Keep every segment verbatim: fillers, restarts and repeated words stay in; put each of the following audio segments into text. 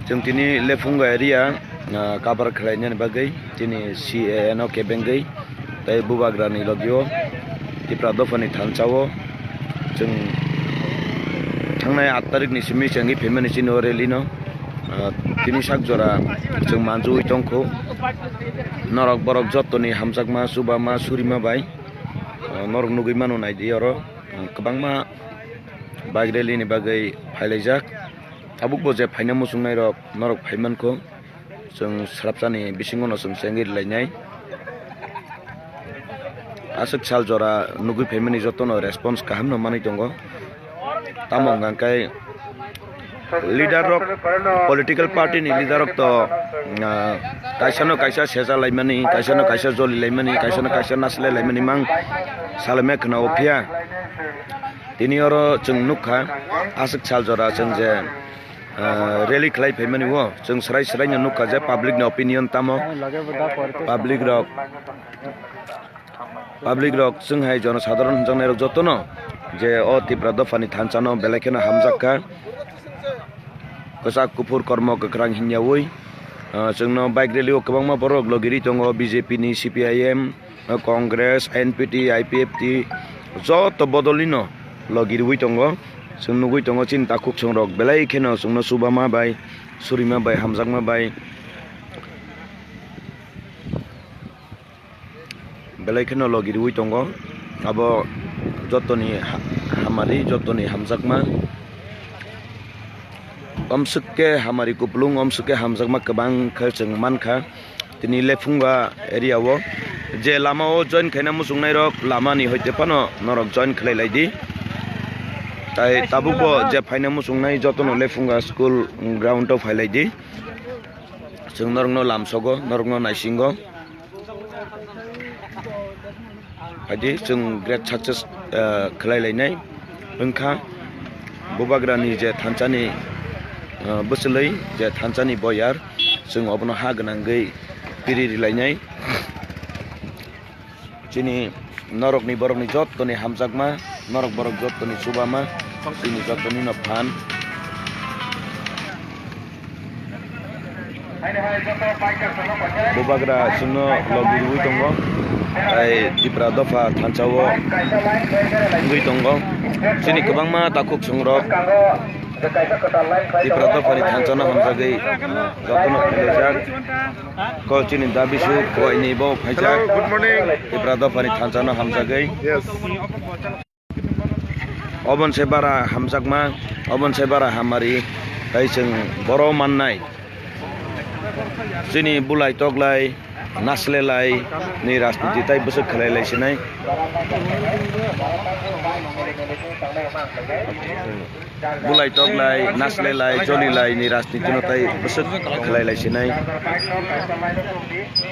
Chwng tini Lephunga area, ah, cover khlainani bagwi tini C A A no kebengwi tei Bubagrani logio Tipra dophani thansa-o chwng thangnai aat tarikni simi chengwi phaimani chini o rally no, ah, tini sak jora chwng manjui tongkhu. Norok borok jottoni hamjakma, chubama, surima bai, ah, norok nugwi mano naidi oro, ah, kwbangma bike rally ni bagwi phailaijak. Tabukbo je phaina muchungnairok norok phaimankho, chwng swrapsani bisingono chwng chengwi rwlainai. Aswk sal jora nugwi phaimani jotono response kahamno manwi tongo. Tamo hwnkha khe leader rok, political party ni leader rok to, ah, kaisano kaisa seja laimani, kaisano kaisa joli laimani, kaisano kaisa naslai laimani mang salaimai khwna o phiya. Tini oro chwng nukha, aswk sal jora chwng je, ah, rally khlai phaimani o, chwng swrai swraino nukha je public ni opinion tamo, public rok, public rok chwng hai jonosadharon hwnjaknai rok jotono je o Tipra dophani thansa no belai kheno hamjak kha, kwchak kuphur kormo kwkhwrang hinyaui, ah, chwngno bike rally o kwbangma borok logiri tongo, B J P ni, C P I M, Congress, N P T, I P F T, joto bodolino logi rwui tongo. Chwng nugui tongo chini takhuk songrok belai kheno chwngno chubama bai, surima bai, hamjakma bai belai kheno logi rwui tongo. Abo jotoni ha-, hamari, jotoni hamjakma. Omswk khe hamari kupulung, omswk khe hamjakma kwbang khe chwng mankha. Tini Lephunga area o je lama o join khaina muchungnai rok lama ni hoite phano norok join khlai lai di. Tai tabuk bo je phaina muchungnai jotono Lephunga school ground o phai lai di. Chwng norok no lamsogo, norok no naisingo. Haidi chwng great success, ah, khlai lainai wngkha. Bubagrani je thansani, ah, bwchwlwi je thansani boyar, chwng obono ha gwnangwi piri rilainai. Chini norokni borokni jottoni hamjakma, norok borok jottoni chubama, chini jottoni no phan. Bubagra chwngno logi rwui tongo, tai Tipra dopha thansa-o wngwi tongo. Chini kwbangma takhuk songrok Tipra dophani thansano hamjagwi jotono khlaijak. Ko chini dabisu koini bo phaijak. Hello, good morning. Tipra dophani thansano hamjagwi. Yes. Oboni se bara hamjakma, oboni se bara hamari, tai chwng boro mannai. Chini bulai toklai, naslelai ni rajniti tai bwswk khlai lai sinai. Bulai toklai, naslelai, jolilai ni rajniti no tai bwswk khlai lai sinai.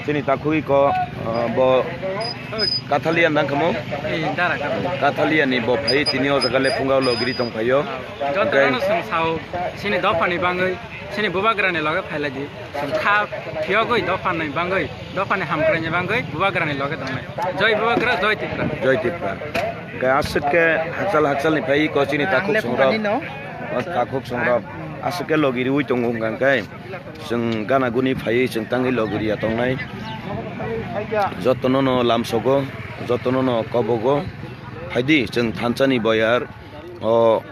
Chini takhuk iko, ah, bo Kathalia nang kamo? Eh, dara, dara. Kathalia ni bo phai tini o jaga le phunga logiri tong phaio. Joto Oke. Gano song sao, sini dopha ni bangwi, sini bubagra ni loge phailai di. Song kha phiyogwi dopha ni bangwi, dopha ni hamkrai ni bangwi bubagra ni loge tongnai. Joi bubagra, joi Tipra. Joi Tipra. Ke aswk ke hakchal hakchal ni phai ko chini takhuk songrok. Takhuk songrok. Aswk ke logiri wi tongo hwnkha khe. Chwng gana guni phaiwi chwng tangwi logiriya tongnai. Jotono no lamsogo, jotono no kobogo. Phaidi chwng thansani boyar, o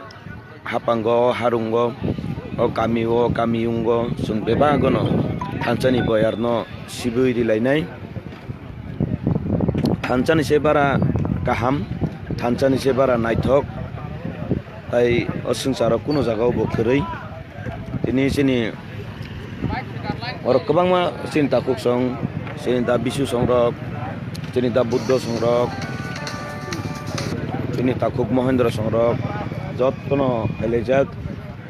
hapango, o harungo, o kamio, o kamiyungo, chwng bebagono thansani boyarno sibwi rilainai. Thansani se bara kaham, thansani se bara naithok, tai o swngcharo kunu jagao bo kwrwi. Tini chini oro kwbangma chini takhuk song, chini da bisu songrok, chini da Buddho songrok, chini takhuk Mohendro songrok, jotono phailaijak.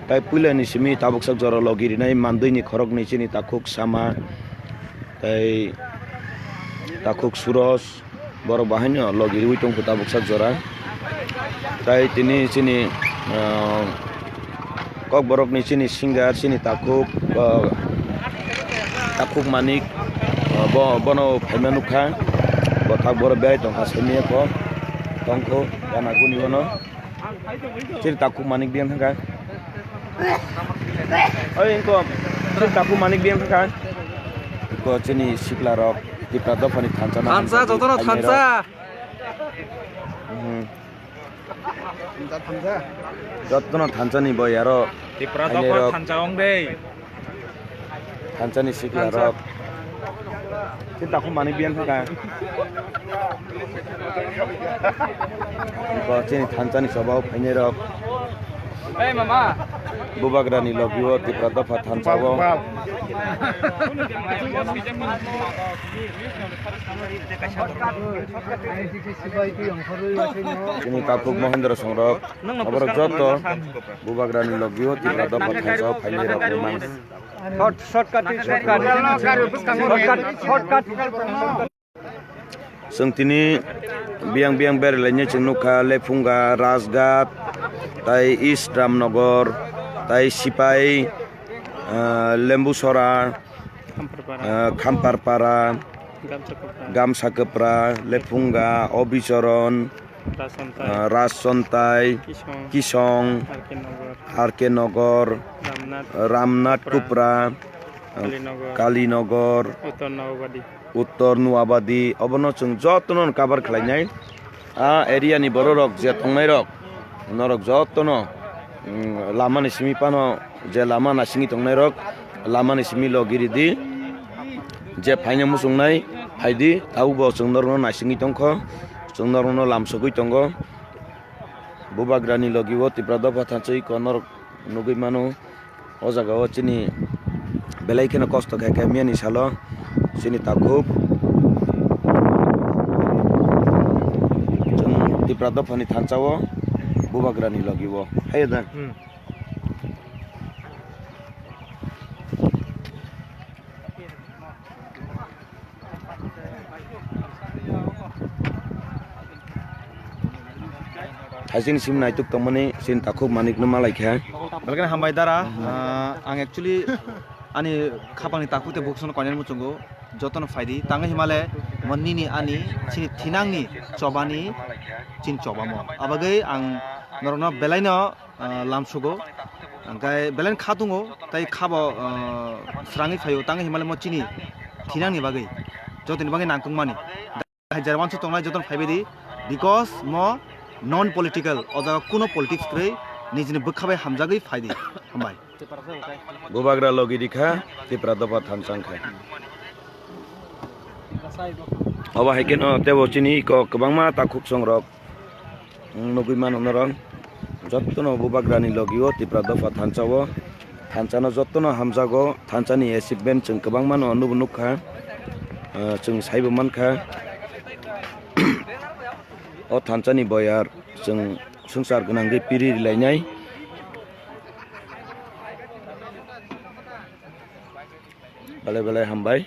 Tai puilani simi tabuksak jora logi rinai mandwini khoroknwi chini takhuk Sama, tai takhuk Suros, borok bahaino logi riwi tongkhu tabuksak jora. Tai tini chini, ah, kokborokni chini singer, chini takhuk, ah, takhuk Manik, ah, bo, bono phaima nukha. Bo thak boro berai tongkha, simi kho tongkhu, gana guni bono. Chini takhuk Manik diyan thangkha. Oi, ingko. Takhuk Manik Biyang kha. Ko chini sikla rok Tipra dophani thansa no Thansa, hamjagwi jotono phainai rok. Thansa. Mhm. Jotono thansa ni boy aro Tipra phainai dopha rok. Thansa ong dei. Thansa ni sikla rok. Chini Takhuk Manik Biyang kha. Ko chini thansa ni sobao phainai rok. Hey, mama. Bubagrani logio Tipra dopha thansa o. Chini Takhuk Mohendra Songrok. Aborok joto Bubagrani logio Tipra dopha thansa o phainai rok ni mang. Short, shortcut, shortcut. Shortcut, shortcut. Chwng tini biyang biyang berlainai chwng nukha, Lephunga, Rajghat, tai East Ramnagar, tai Sipai, ah, Lembusora, Khamparpara. Ah, Khamparpara, Gamsakopra. Gamsakopra, Lephunga, Obichoron, Rajsontai. Ah, Rajsontai, Kisong. Kisong, R K Nagar. R K Nagar, Ramnath. Ramnath Kupra. Kupra, ah, Kalinagar. Kalinagar, Uttar Nowabadi. Uttor Nuabadi, obono chwng jotono cover khlainai. A area ni borok rok je tongnai rok, norok jotono, mm, lama ni simi phano je lama naisingwi tongnai rok, lama ni simi logi ridi, je phaina muchungnai phaidi, tabukbo chwng norokno naisingwi tongkho, chwng norokno lamsogwi tongo. Bubagrani logi o Tipra dopha thansa iko norok nugwi mano. O jaga o chini belai kheno kosto khe, khe miyani salo chini takhuk chwng Tipra dophani thansa o Bubagrani logi o. Hayo da? Hmm. Thaising sim naituk tongmani sin takhuk manik no malai kha. Belai kheno hambai dara. Ah, ang actually ani khapangni takhuk tei bukhuk sono koinani muchungo jotono phaidi. Tangwi himale mo nini ani chini thinangni chobani chin chobamo. Abagwi ang norokno belaino ah, lamsugo. Hingke belai kha tongo, tei khabo, ah, srangwi phaio, tangwi himale mo chini thinangni bagwi, jotoni bagwi nangkukmani. Hai German se tongnai jotono phaibaidi, because mo non political, o jaga kuno politics kwrwi, nijini bwkha bai hamjagwi phaidi. Hambai. Bubagra logi rikha, Tipra dopha thansa wngkha. Obo hai kheno tebo chini iko kwbangma takhuk songrok. Nugwi mano norok, jottono Bubagrani logi o Tipra dopha thansa o, thansa no jottono hamjago, thansa ni achievement chwng kwbangma no nubo nukha, ah, chwng saibo mankha. O thansa ni boyar chwng swngchar gwnangwi piri rilainai. Belai belai hambai.